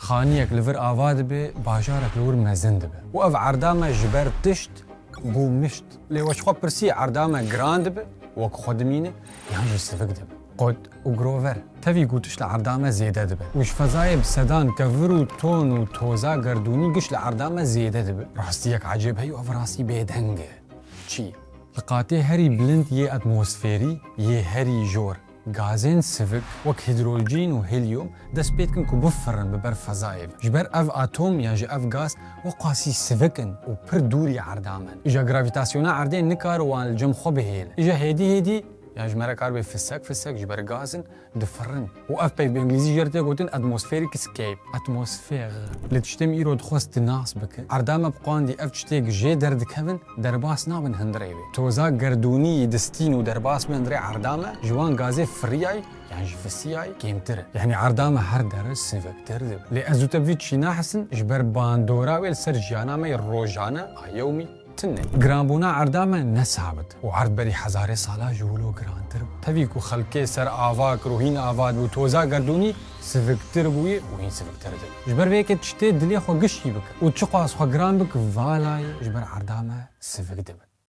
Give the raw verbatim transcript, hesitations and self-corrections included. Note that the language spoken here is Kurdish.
Xaniyek li vir ava dibe, bajarek li wir mezin dibe. Û ev erdame ji ber tişt bû mişt. Lê we ji xwe pirsî, erdame giran dibe, wek xwe dimîne, yan jî sivik dibe? Kot û girover, tevî ku tişt li erdame zêde dibe. Û ji fezayê bi sedan kevir û ton û toza gerdûnî giş li erdame zêde dibe. Rastiyek ecêb heye û ev rastî bêdeng e. Çi? Li qatê herî bilind yê atmosferî, yê herî jor, gazên sivik wek hîdrojîn û helyum dest pê dikin ku bifirin bi ber fezayê ve. Ji ber ev atom yan jî ev gaz wek qasî sivik in û pir dûrî erdam in. Îja gravîtasyona erdê nikare wan li cem xwe bihêle. Îja hêdî hêdî yan ji me re karibe fisek fisek ji ber gaz in, difirin. Û ev peyv bi îngilîzî jê re tê gotin atmospheric escape. Atmosfer. Lê tiştê min îro dixwest tu nas bike. Erdame bi qandî ev tiştê ku jê derdikevin, derbas nabin hundirê wê. Toza gerdûnî yî distîn û derbas bi hundirê erdame, ji wan gazê firiyayî yan jî fisiyayî kêmtir e. Yanî erdame her dere siviktir dibe. Lê ez û te bi vî çîna hesin, ji ber bandora wê li ser jiyana me yê rojane a yewmî tune. Giranbûna erdame ne sabit û erd berî hezarê sala ji wilo girantir bû. Tevî ku xelkê ser ava kir û hîn ava dibû, toza gerdûnî siviktir bûye û hîn siviktir dibe. Ji ber vê yekê tiştê dilê xwe giştî bike û çiqas xwe giran bike, va layê ji ber erdame sivik dibe.